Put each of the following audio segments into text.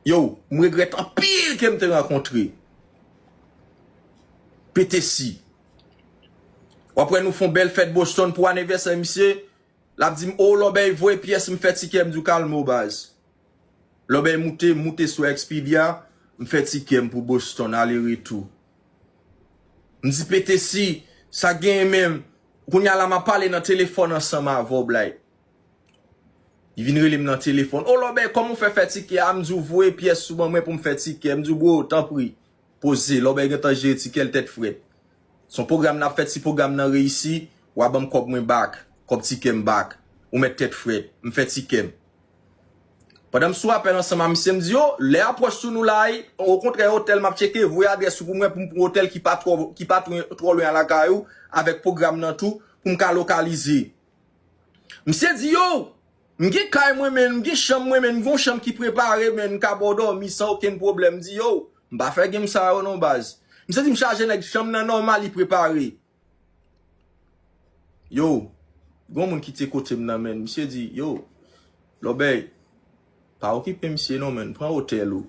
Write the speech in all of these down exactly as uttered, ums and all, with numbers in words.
Yo, m regrèt anpil ke m te rankontre Petesi. W ap wè nou fè yon bèl fèt Boston pou anivèsè misye. L ap di m, "O, Lòbèy voye pyès, m fè tikè." M di w, "Kalme w, baz." Lòbèy moute, moute sou Expedia, m fè tikè m pou Boston, ale retou. M di, "Petesi, sa genyen menm?" Kounye a la, m ap pale nan telefòn ansanm avè w, Blay. Li vin rele m nan telefòn. "O, Lòbèy, kòman w fè fè tikè a?" M di w, "Voye pyès sou ban mwen pou m fè tikè." M di w, "Bro, tanpri, poze." Lòbèy gentan jere tikè l tèt frèt. Se yon pwogram n ap fè, si pwogram nan reyisi, w a ban m kòb mwen back, kòb tikè m back. Ou mèt tèt frèt. M fè tikè m. Pandan m sou apèl ansanm a misye, m di, "Yo, lè a pwòch sou nou la, okontrè, otèl m ap tcheke, voye adrès ou pou mwen, pou m pran otèl ki pa twò, ki pa twò, twò lwen a lakay ou, avèk pwogram nan tou, pou m ka lokalize." Misye di, "Yo, m gen kay mwen, men m gen chanm mwen, men m gen yon chanm ki prepare, men m ka ba w dòmi san okenn pwoblèm." M di, "Yo, m pa fè game sa yo non, baz." Misye di m chaje nèg, chanm nan nòmal, li prepare. Yo, gon moun ki te kote m nan, men misye di, "Yo, Lòbèy, pa okipe misye non, men pran otèl ou."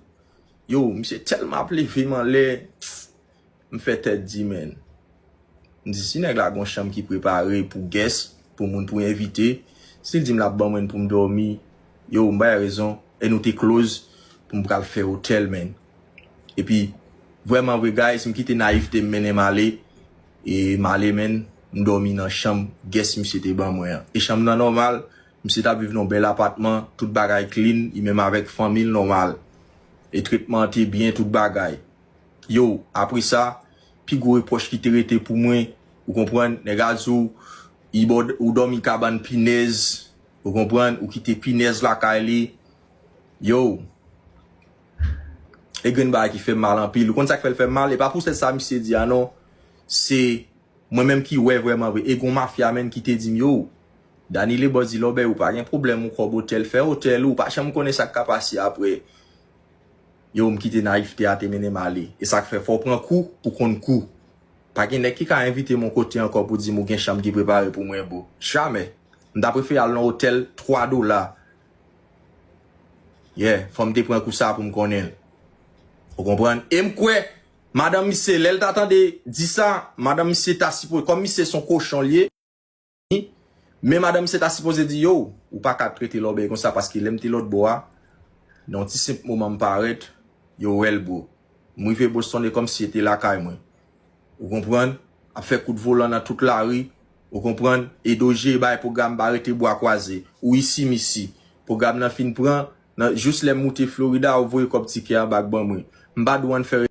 Yo, misye tèlman ap leve m anlè, m fè tèt di, men. M di, "Si nèg la gon chanm ki prepare pou guest, pou moun pou envite, si l di m l ap ban mwen pou m dòmi, yo, m bay rezon." E nou te close pou m pral fè otèl, men. Epi, vrèman vre, guys, m kite nayivte m mennen m ale. E m ale, men, m dòmi nan chanm guest misye te ban mwen an. E chanm nan nòmal, misye t ap viv nan yon bèl apatman, tout bagay clean, li menm avèk fanmi l nòmal. E tretman an te byen, tout bagay. Yo, apre sa, pi gwo repwòch ki te rete pou mwen, ou konprann, nèg a di w, li ba w, ou dòmi kabann pinèz, ou konprann, ou kite pinèz lakay li. Yo, e grenn bagay ki fè m mal anpil. Ou konn sa k fè l fè m mal? E pa pou sèt sa misye di a non. Se mwen menm ki wè vrèman vre. E gon mafya menm ki te di m, "Yo, Dany Lebòs di Lòbèy, ou pa gen pwoblèm, ou kòb otèl, fè otèl ou, ou pa janm konnen sa k ka pase apre." Yo, m kite nayivte a te mennen m ale. E sa k fè fò w pran kou pou konn kou. Pa gen nèg ki ka envite m yon kote ankò pou di m ou gen chanm ki prepare pou mwen, bro. Jamè. M ta prefere al nan otèl twa dola. Yeah, fò m te pran kou sa pou m konnen l. Ou konprann? E m kwè, madanm misye, lè l ta tande di sa, madanm misye ta sipoze, kòm misye se yon kochon l ye, men madanm misye ta sipoze di, "Yo, ou pa ka trete Lòbèy konsa," paske lè m te lòtbò a, nan yon ti senp moman m parèt, yo wè l, bro. M rive Boston e kòmsi se te lakay mwen. Ou konprann? Ap fè kout volan nan tout lari. Ou konprann? E Dojé bay pwogram ba rete bwa kwaze. Ou isi misi. Pwogram nan fin pran, nan, jis lè m moute Florida, ou voye kòb tikè an back ban mwen. M pa dwe ann fè